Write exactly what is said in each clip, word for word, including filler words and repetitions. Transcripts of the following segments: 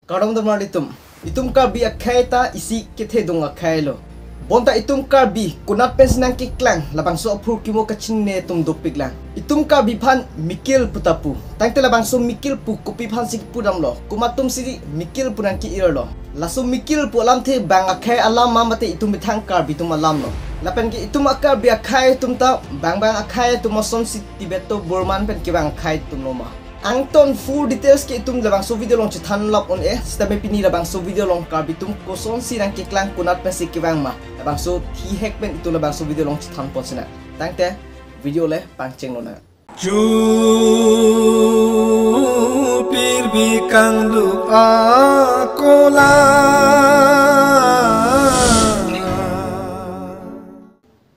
Kardom damnarlitum. Itum Karbi akhei ta isi kethedung akhei lo. Bonta itum Karbi konat pensi nangkeklang, labangso aphurkimo kachinine atum dopiklang. Itum Karbi aphan mikil pu ta pu. Tangte labangso mikil pu kopi aphansi kipudamlo? Komat atumsi mikil pu nangke-irlo? Laso mikil pu alamthe bang akhei alam ma mate itum methang Karbi atum alam lo? Lapen ke itum a-Karbi akhei atum ta bang bang akhei atum asonsi Tibeto Burman pen kevang akhei atum lo ma? Angton full details ke itum labangso video along chethan lap un-e, sitame pini labangso video along Karbi atum kosonsi nangkeklang, konat pensi kevang ma, labangso thihek pen itum labangso video along chethan pon sinang. Tangte video le pangcheng lonang. Jupir bikang lu akola.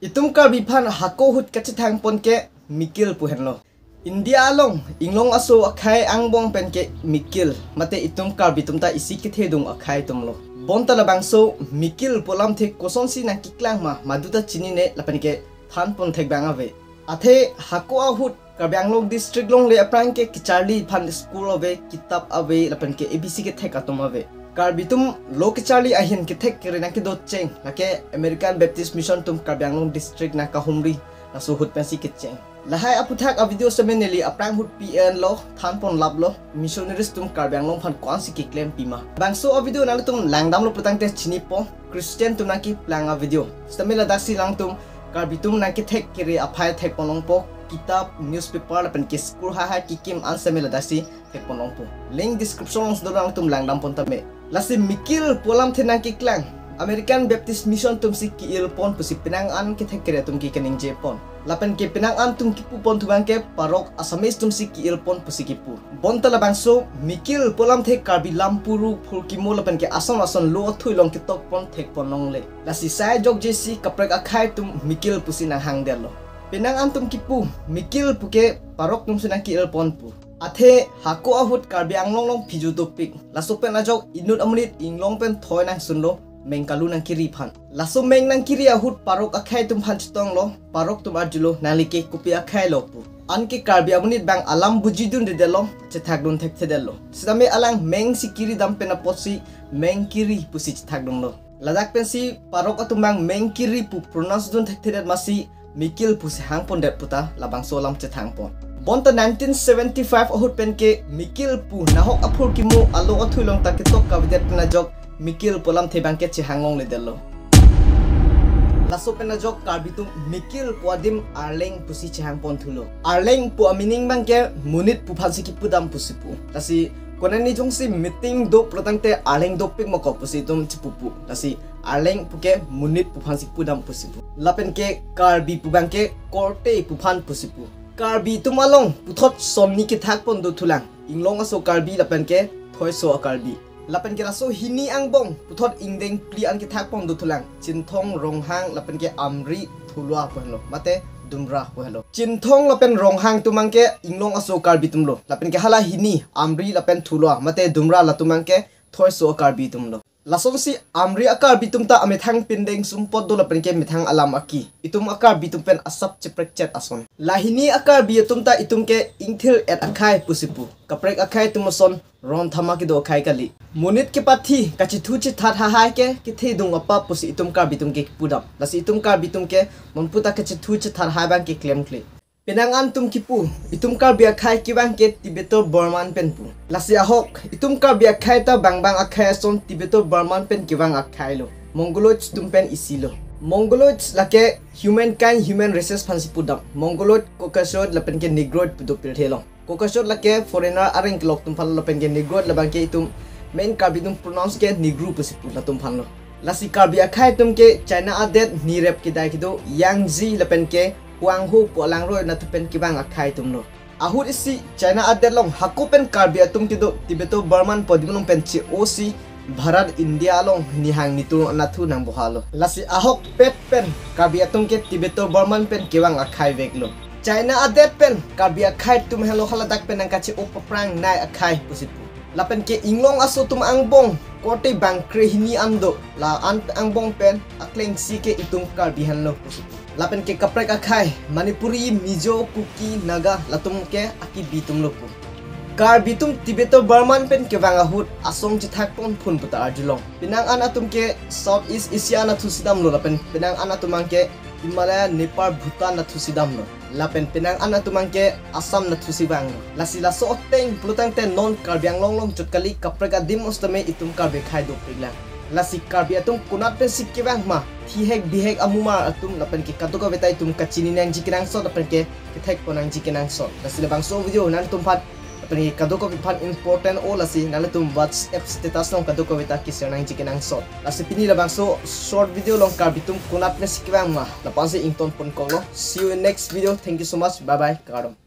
Itum Karbi aphan hako ahut kachethang pon ke mikil pu henlo. India along inglong aso akhei angbong pen ke mikil mate itum Karbi atum ta isi kethedung akhei atum lo. Bonta labangso mikil pu alamthe kosonsi nangkeklang ma, madu ta chinine lapen ke than pon thek bang ave. Athe hako ahut Karbi Anglong district along le aphrang ke kecharli aphan school ave, kitap ave, lapen ke A B C kethek atum ave. Karbi atum lo kecharli ahin kethek kere nangkedo cheng, lake American Baptist Mission atum Karbi Anglong district nangkahumri, laso ahut pensi kecheng. Lahai aphuthak a-video sitame neli aphrang ahut pi enlo, than pon laplo, missionaries atum Karbi Anglong aphan ko-ansi keklem pima. Bangso a-video nanglitum langdamlo putangte chinipo, Christian atum nangkeplang a-video. Sitame ladaksi alangtum Karbi atum nangkethek kere aphai thek pon longpo, kitap, newspaper lapen ke school hahai kekim an sitame ladaksi thek pon longpo. Link description alongsi do, alangtum langdam pon tame. Lasi mikil pu alamthe nangkeklang, American Baptist Mission atumsi ke-il pon pusi penang an kethek kere atum ke keningje pon. Lapen ke penang an atum kipu pon thu abang ke parok Assamese atumsi ke-il pon pusi kipu. Bonta labangso mikil pu alamthe Karbi lam puru phurkimo lapen ke ason ason lo athui along ketok pon thek pon longle. Lasi sai jokjesi kaprek akhei atum mikil pusi nanghangdetlo. Penang an atum kipu, mikil pu ke parok atumsi nangke-il pon pu. Athe hako ahut Karbi Anglong along phiju dopik. Laso pen ajok inut amonit inglong pen thoi nangsunlo, meng kalu nangkiri aphan. Laso meng nangkiri ahut parok akhei atum aphan chetonglo, parok atum arjulo, nangli ke kopi akhei lo pu. Anke Karbi amonit abang alam bujidundedetlo, chethakdun thekthedetlo. Sitame alang mengsi kiri dam pen apotsi meng kiri pusi chethakdunlo. Ladak pensi parok atum abang meng kiri pu pronounce dun thekthedet masi mikil pusi hang pondet puta labangso alam chethang pon. Bonta nineteen seventy-five ahut pen ke mikil pu nahok aphurkimo alo athui along ta ketok kavedet pen ajok mikil pu alamthe abang ke chehang longledetlo. Laso pen ajok Karbi atum mikil pu adim arleng pusi chehang pon thulo. Arleng pu a-meaning abang ke monit pu aphansi kipudam pusi pu. Lasi konani jongsi meeting do pulotangte arleng dopik moko pusi itum chipupu. Lasi arleng pu ke monit pu aphansi pudam pusi pu. Lapen ke Karbi pu abang ke korte pu aphan pusi pu. Karbi atum along puthot sonni kethak pon do thulang. Inglong aso Karbi lapen ke thoi aso a-Karbi. Lapen ke laso hini angbong puthot ingdeng phli an kethak pon do thulang. Chinthong, Ronghang lapen ke Amri, Thulua pu henlo, mate Dumra pu henlo. Chinthong lapen Ronghang atum abang ke inglong aso Karbi atum lo. Lapen ke hala hini Amri lapen Thulua mate Dumra latum abang ke thoi aso a-Karbi atum lo. Lasonsi Amri a-Karbi atum ta amethang pindeng sumpot do lapen ke methang alam aki. Itum a-Karbi atum pen asap cheprekchet ason. La hini a-Karbi atum ta itum ke ingthir-et akhei pusi pu. Kaprek akhei atum ason ron thama kedo akhei kali. Monit kepathi kachethu chethat hahai ke kethedung apap pusi itum Karbi atum ke kipudam. Lasi itum Karbi atum ke non puta kachethu chethat hai abang ke klemkle. Penang an atum kipu, itum Karbi akhei kevang ke Tibeto Burman pen pu. Lasi ahok, itum Karbi akhei ta bang bang akhei ason Tibeto Burman pen kevang akhei lo. Mongoloids atum pen isi lo. Mongoloids lake humankind, human races aphansi pudam. Mongoloid, Caucasoid lapen ke Negroid pu do pirthe long. Caucasoid lake foreigner areng kelok atum aphan lo lapen ke Negroid labang ke itum main Karbi atum pronounce ke Negro pusi pu latum aphan lo. Lasi Karbi akhei atum ke China adet ni rep kedai kedo Yangzi lapen ke Huanghe pu alangroi anatthu pen kevang akhei atum lo. Ahut isi China adet along hako pen Karbi atum kedo Tibeto Burman pu adim along pen che-osi Bharat India along nihang nitu anatthu nangbohalo. Lasi ahokpet pen Karbi atum ke Tibeto Burman pen kevang akhei veklo. China adet pen Karbi akhei atum helo haladak pen nangkache-o paprangnei akhei pusi pu. Lapen ke inglong aso atum angbong korte bang krehini an do, la an angbong pen aklengsi ke itum Karbi henlo pusi pu. Lapen ke kaprek akhei Manipuri, Mizo, Kuki, Naga latum ke akibi atum lo pu. Karbi atum Tibeto-Burman pen kevang ahut asong chethak ponphun puta arjulong. Penang an atum ke Southeast Asia anatthu si damlo lapen penang an atum abang ke Himalaya, Nepal, Bhutan anatthu si damlo. Lapen penang an atum abang ke Assam anatthu si vanglo. Lasi laso ateng pulotangte non Karbi Anglong along chot kali, kaprek adim ositame itum Karbi akhei dopiklang. Lasi Karbi atum konat pensi kevang ma, thihek bihek amumar atum lapen ke kadokave ta itum kachini nangji kenangsot lapen ke kethek pon nangji kenangsot. Lasi labangso video nangtumphan lapen ke kadokave aphan important o, lasi nangtum WhatsApp status along kadokave ta keshare nangji kenangsot. Lasi pini labangso short video along Karbi atum konat pensi kevang ma, la-ansi ington ponkoklo. See you in next video. Thank you so much. Bye bye. Kardom.